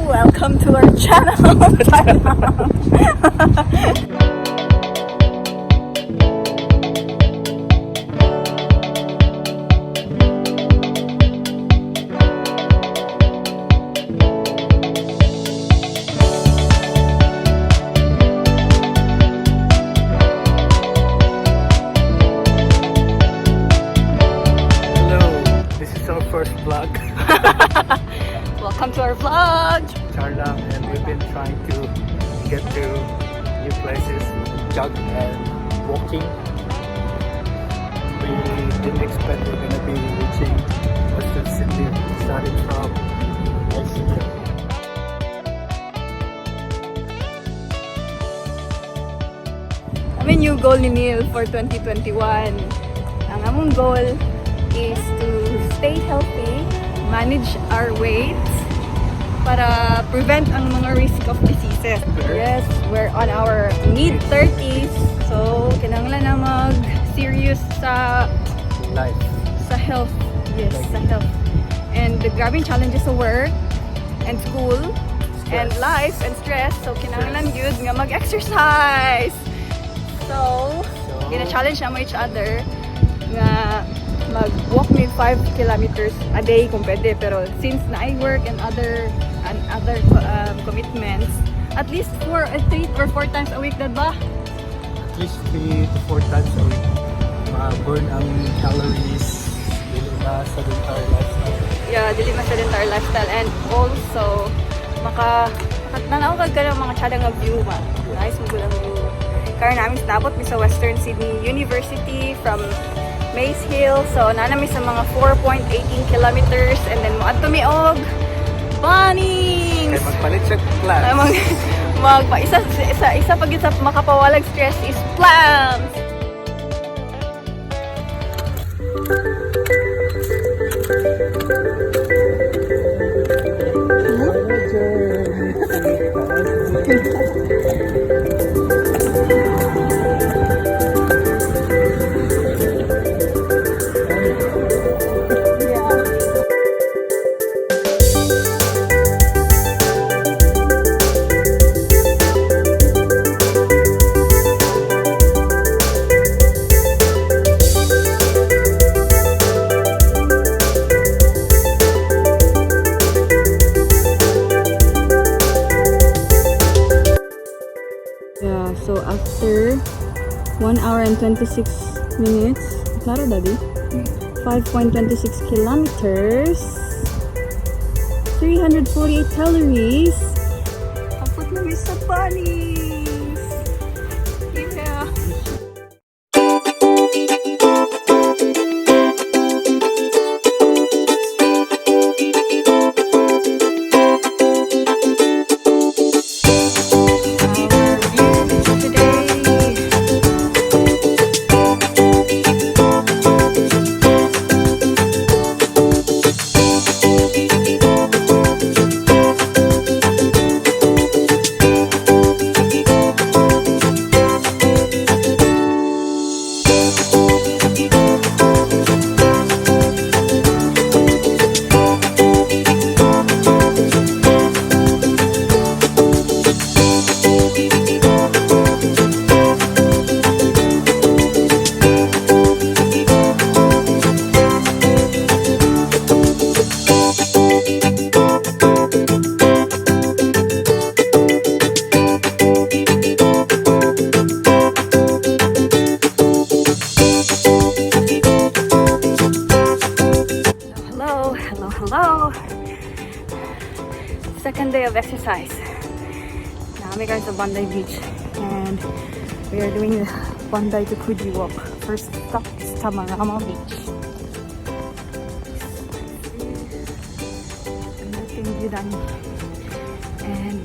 Welcome to our channel. Hello, this is our first vlog. Welcome to our vlog. Char lang, and we've been trying to get to new places, jog and walking. We didn't expect we're gonna be reaching Western Sydney, starting from Exeter. Aming new goal ni Neil for 2021. Ang among goal is to stay healthy, manage our weight, para prevent ang mga risk of diseases. Yes, we're on our mid-30s. So, kinahanglan na mag-serious sa Life. Sa health. Yes, sa health. And the grabeng challenges sa work and school and Stress. Life and stress. So, kinahanglan gyud nga mag-exercise. So, gina-challenge namo each other nga mag-walk mi 5 kilometers a day kung pwede. Pero since na I work and other commitments, at least 4, 3 or 4 times a week, dad ba? At least 3 to 4 times a week. Ma-burn ang calories, dili na sedentary lifestyle. Yeah, dili man sedentary lifestyle and also maka tanaw kag kanang mga tsada nga view ba. Nice mo gud ang view. Karon namin nabot mi sa Western Sydney University from Maze Hill. So naa na mi sa mga 4.18 kilometers and then moadto mi og Bunnings. Kaya magpalit siya class. Ay, mag mag pa, isa isa isa pag sa makapawalag stress is plums. Yeah. Yeah, so after 1 hour and 26 minutes, klaro, Daddy? 5.26 kilometers, 348 calories. Abot na mi sa Bunnings! Yeah! Our view today. Hello, hello, hello. Second day of exercise. Naa mi karon sa Bondi Beach and we are doing the Bondi to Coogee walk. First stop is Tamarama Beach. Amazing view dani. And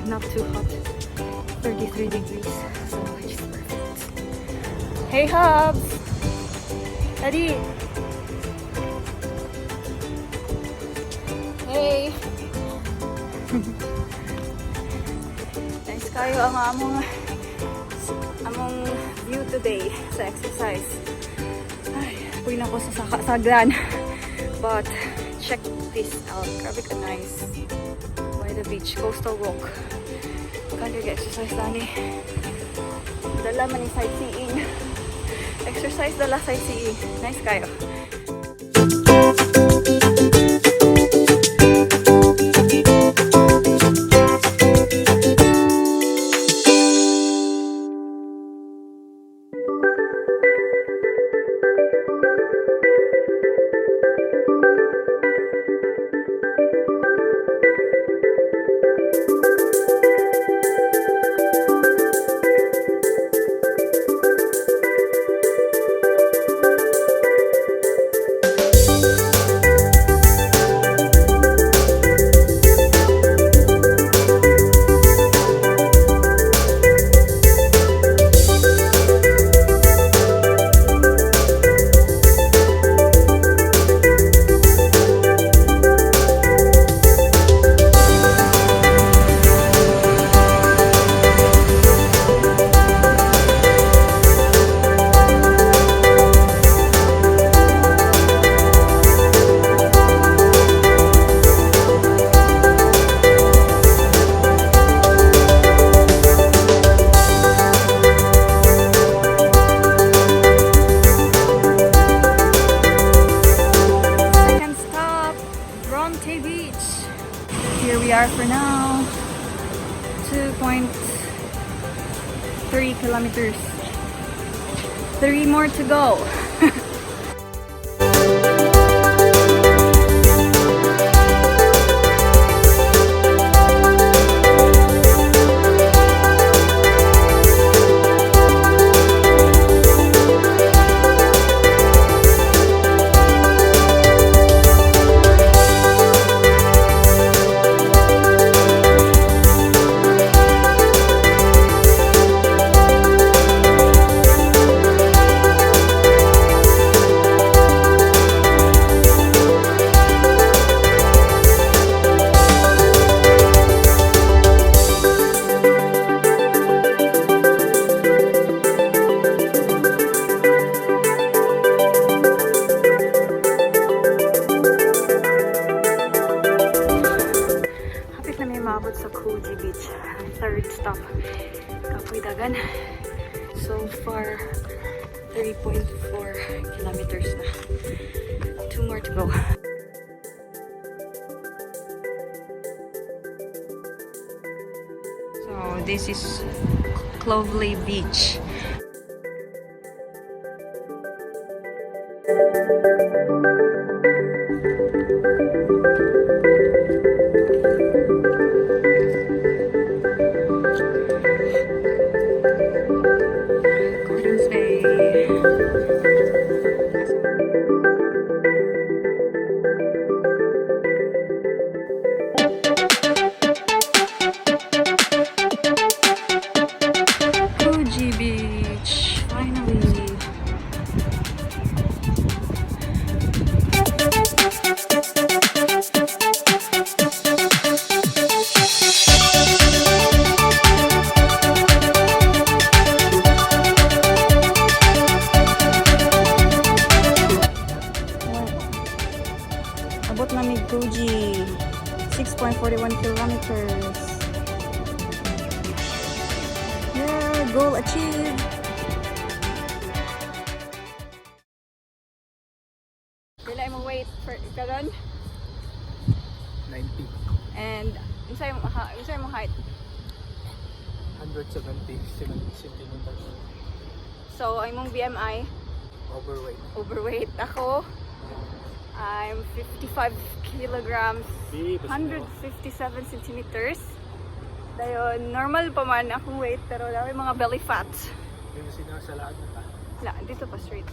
not too hot. 33 degrees, so which is perfect. Hey, Hubs! Daddy! Hey! Nice kayo ang among view today sa exercise. Ay, puy na ko sa sagdan. But check this out. Grabe ka nice. By the beach, coastal walk. Kaya exercise lani. Dala man yung sightseeing. Exercise dala sightseeing. Nice kayo. Second stop, Bronte Beach. Here we are for now. 2.3 kilometers. Three more to go. Hapit na mi maabot sa Coogee Beach. Third stop. Kapoy dagan. So far, 3.4 kilometers na. Two more to go. So this is Clovelly Beach. Gordon's Bay. Coogee Beach, finally. Abot na mig Coogee. 6.41 kilometers. Yeah, goal achieved. Pila imong weight for karon? 90. And unsa imong height? 170 centimeters. So ang imong BMI? Overweight. Overweight. Ako, I'm 55 kilograms, Di, basta 157 centimeters. Dayon, normal pa man akong weight, pero dami mga belly fat. Yung sino sa lahat na ta. Wala, dito pa straight.